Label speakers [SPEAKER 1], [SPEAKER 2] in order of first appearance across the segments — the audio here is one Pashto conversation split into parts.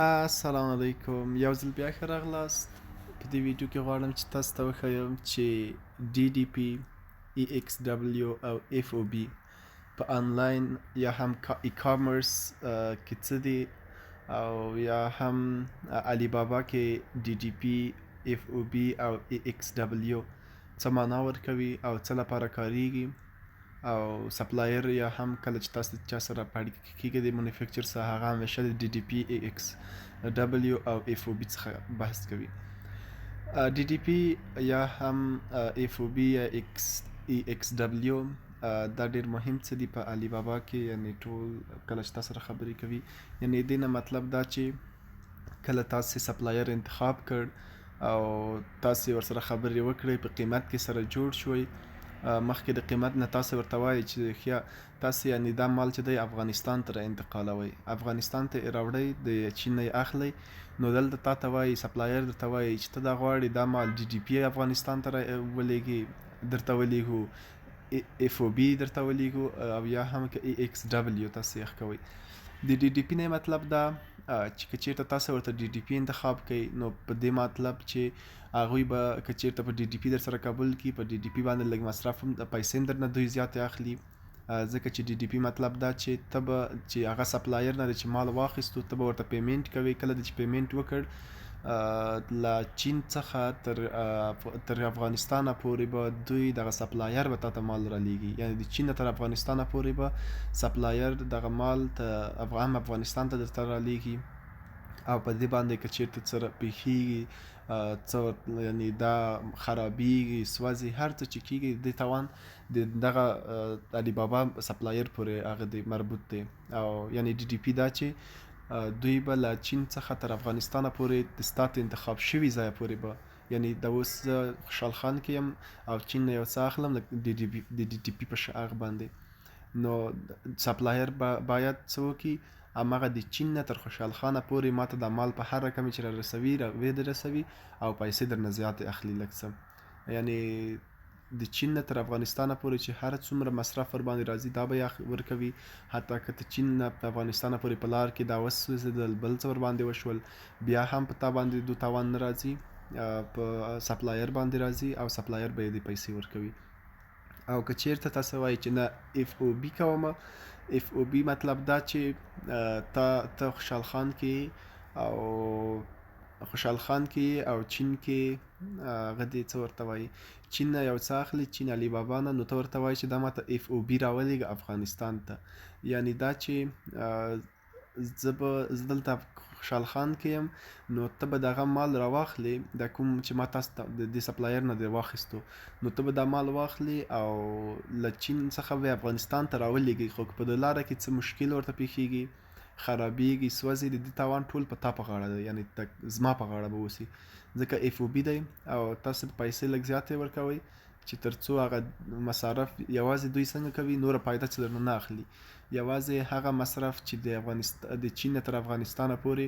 [SPEAKER 1] السلام علیکم، یو ځل بیا ښه راغلاست. په دې ویډیو کې غواړم چې تاسو ته وښیم چې ډي ډي پي، ای ایکس ډبلیو او اف او بي په انلاین یا هم ای کامرس کې څه دي، او یا هم علي بابا کې ډي ډي پي، اف او بي او ای ایکس ډبلیو څه معنا ورکوي او څه لپاره کاریږي، او سپلایر یا هم کله چې تاسو چا سره په اړیکه کې کیږئ د مانیفیکچر سره، هغه همیشه د ډي ډي پي، ای ایکس ډبلیو او اف او بي څخه بحث کوي. ډي ډي پي یا هم اف او بي یا ایکس ای ایکس ډبلیو دا ډیر مهم څه دي په علي بابا کې، یعنی ټول کله چې تاسو سره خبرې کوي، یعنی دې نه مطلب دا چې کله تاسو سپلایر انتخاب کړ او تاسو ورسره خبرې وکړئ، په قیمت کې سره جوړ شوئ، مخکې د قیمت نه تاسو ورته وایئ چې ښه تاسو یعنی دا مال چې دی افغانستان ته را انتقالوئ، افغانستان ته یې راوړئ، د چین نه یې اخلئ، نو دلته تا ته وایي، سپلایر درته وایي چې ته دا غواړې دا مال ډي ډي پي افغانستان ته را ولېږي، درته ولېږو، اف او بي درته ولېږو، او یا هم که ای ایکس ډبلیو تاسو یې کوئ. د ډي ډي پي نه مطلب دا چې که چېرته تاسو ورته ډي ډي پي انتخاب کړئ، نو په دې مطلب چې هغوی به که چېرته په ډي ډي پي در سره قبول کړي، په ډي ډي پي باندې لږ مصرف هم پیسې هم درنه دوی زیاتې اخلي، ځکه چې ډي ډي پي مطلب دا چې ته به چې هغه سپلایر نه دی چې مال واخیستو، ته به ورته پیمنټ کوې. کله دې چې پیمنټ وکړ، له چین څخه تر افغانستانه پورې به دوی دغه سپلایر به تا ته مال رالیږي، یعنی د چین نه تر افغانستانه پورې به سپلایر دغه مال ته هم افغانستان ته درته رالیږي. او په دې باندې که چېرته څه پېښېږي، څه یعنی دا خرابیږي، سوځي، هر څه چې کیږي، د تاوان د دغه علي بابا سپلایر پورې هغه دی مربوط دی. او یعنی ډي ډي پي دا چې دوی به له چین څخه تر افغانستانه پورې د ستا انتخاب شوي ځایه پورې به، یعنی دا اوس زه خوشحال خان کې یم او چین نه یو څه اخلم د ډي ډي پي په هغه باندې، نو سپلایر باید څه وکړي؟ هماغه د چین نه تر خوشحال خانه پورې ماته دا مال په هر رقم چې را رسوي را ویې رسوي او پیسې درنه زیاتې اخلي لږ څه، یعنی د چین نه تر افغانستانه پورې چې هر څومره مصرف ور باندې راځي دا به یې ورکوي. حتی که ته چین نه په افغانستانه پورې په لار کې دا وسوځېدل، بل څه ور باندې وشول، بیا هم په تا باندې دو تاوان نه راځي، په سپلایر باندې راځي او سپلایر به یې د پیسې ورکوي. او که چیرته تاسو وایئ چې نه اف او بي کوم، اف او بي مطلب دا چې ته خوشحال خان کې او خوشحال خان کې او چین کې هغه دې څه ورته وایي، چین نه یو څه اخلي، چین علي بابا نه، نو ته ورته وایي چې دا ماته اف او بي راولېږه افغانستان ته، یعنی دا چې زه به زه دلته خوشحال خان کې یم، نو ته به دغه مال راواخلې، دا کوم چې ما تاسو ته د دې سپلایر نه دی واخیستو، نو ته به دا مال واخلې او له چین څخه به افغانستان ته راولېږي، خو که په دې لاره کې څه مشکل ورته پېښېږي، خرابیږي، سوځي، د دې تاوان ټول په تا په غاړه دی، یعنی زما په غاړه به اوسي، ځکه اف او بي دی او تاسو به پیسې لږ زیاتې ورکوئ چې تر څو هغه مصارف یوازې دوی څنګه کوي، نوره پایده څه درنه نه اخلي، یوازې هغه مصرف چې د افغانستان د چین نه تر افغانستانه پورې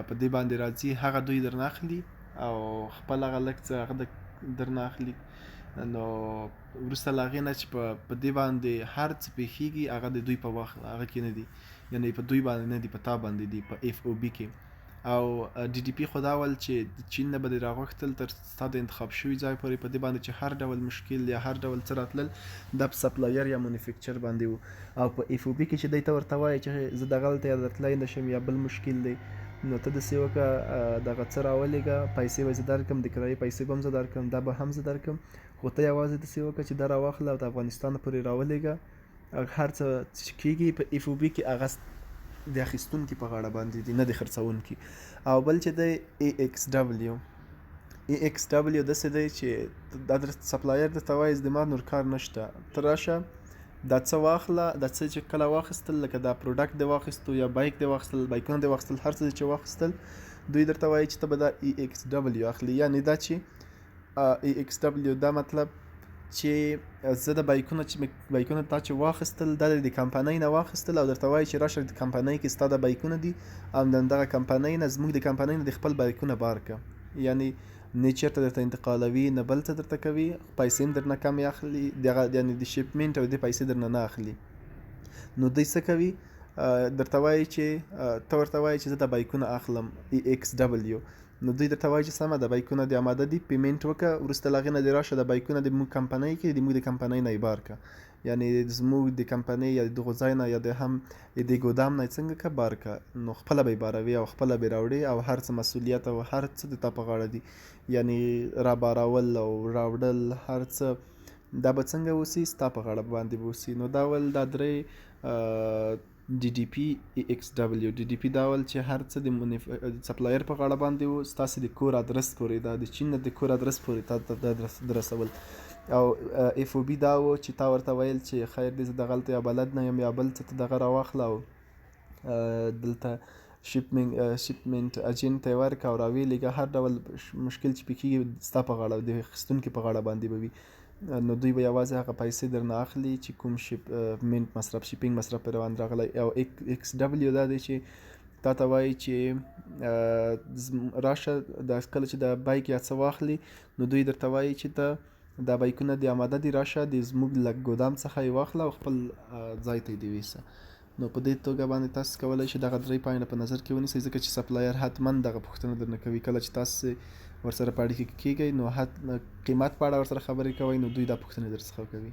[SPEAKER 1] په دې باندې راځي هغه دوی درنه اخلي او خپل هغه لږ څه هغه درنه اخلي. نو وروسته له هغې نه چې په دې باندې هر څه پېښېږي هغه د دوی په وخت هغه کې نه دي، یعنی په دوی باندې نه دي، په تا باندې دي په اف او بي کې. او ډي ډي پي خو دا ول چې د چین نه به دې راغوښتل تر ستا د انتخاب شوي ځای پورې، په دې باندې چې هر ډول مشکل یا هر ډول څه راتلل دا په سپلایر یا مانیفیکچر باندې وو. او په اف او بي کې چې دی ته ورته وایې چې زه دغلته یا درتلی نه شم یا بل مشکل دی، نو ته داسې وکړه دغه څه راولېږه، پیسې به زه درکړم، د کرایې پیسې به هم زه درکړم، دا به هم زه درکړم، خو ته یوازې داسې وکړه چې دا راواخله او د افغانستان پورې راولېږه، هر څه چې کېږي په اف او بي کې هغه د اخیستونکي په غاړه باندې دي، نه د خرڅونکي. او بل چې دی ای ایکس ډبلیو، ای ایکس ډبلیو داسې دی چې دا در سپلایر درته وایي زما نور کار نشته، ته راشه دا څه واخله، دا څه چې کله واخیستل، لکه دا پروډکټ دی واخیستو یا بایک دی واخیستل، بایکونه دی واخیستل، هر څه چې واخیستل، دوی درته وایي چې ته به دا ای ایکس ډبلیو اخلي، یعنی دا چې ای ایکس ډبلیو دا مطلب چې زه د بایکونو چې بایکونه تا چې واخیستل دا د کمپنۍ نه واخیستل او درته وایي چې راشه د کمپنۍ کې ستا د بایکونه دي او د دغه کمپنۍ نه زموږ د کمپنۍ نه د خپل بایکونه بار که، یعنی نه چېرته درته انتقالوي نه بل څه درته کوي، پیسې هم درنه کمې اخلي، دغه یعنی د شپمنټ او د پیسې درنه نه اخلي. نو دوی څه کوي؟ درته وایي چې ته ورته وایي چې زه دا بایکونه اخلم ای ایکس ډبلیو، نو دوی درته وایي چې سمه ده، بایکونه دې اماده دي، پیمنټ وکړه، وروسته له هغې نه دې راشه دا بایکونه د موږ کمپنۍ کې د موږ د کمپنۍ نه یې بار که، یعنی زموږ د کمپنۍ یا د دغو ځای نه یا د هم د دې ګودام نه یې څنګه که بار که. نو خپله به یې باروې او خپله به یې راوړې او هر څه مسولیت او هر څه د تا په غاړه دي، یعنی را بارول او راوړل هر څه دا به څنګه اوسي، ستا په غاړه باندې به اوسي. نو دا ول دا درې ډي ډي پي ای ایکس ډبلیو. ډي ډي پي دا ول چې هر څه د سپلایر په غاړه باندې وو، ستاسې د کور ادرس پورې، دا د چین نه د کور ادرس پورې تا ته درسول. او اف او بي دا و چې تا ورته ویل چې خیر دې زه دغلته یا بلد نه یم یا بل څه، ته دغه راواخله او دلته شپمنټ اجنټ ته یې ورکړه او راویې لېږه، هر ډول مشکل چې پکېږي ستا په غاړه، د اخیستونکي په غاړه باندې به وي. نو دوی به یوازې هغه پیسې درنه اخلي چې کوم شپمنټ مصرف، شپینګ مصرف پرې روان راغلی. او ایکس ډبلیو دا دی چې تا ته وایي چې راشه دا کله چې د بایک یا څه واخلي، نو دوی درته وایي چې ته دا بایکونه دې اماده دي، راشه د زموږ له ګودام څخه یې واخله او خپل ځای ته یې دې ویسه. نو په دې توګه باندې تاسو کولی شئ دغه درې پوینټه په نظر کې ونیسئ، ځکه چې سپلایر حتما دغه پوښتنه درنه کوي کله چې تاسو ورسره په اړیکه کې کیږئ، نو قیمت په اړه ورسره خبرې کوئ، نو دوی دا پوښتنې درڅخه کوي.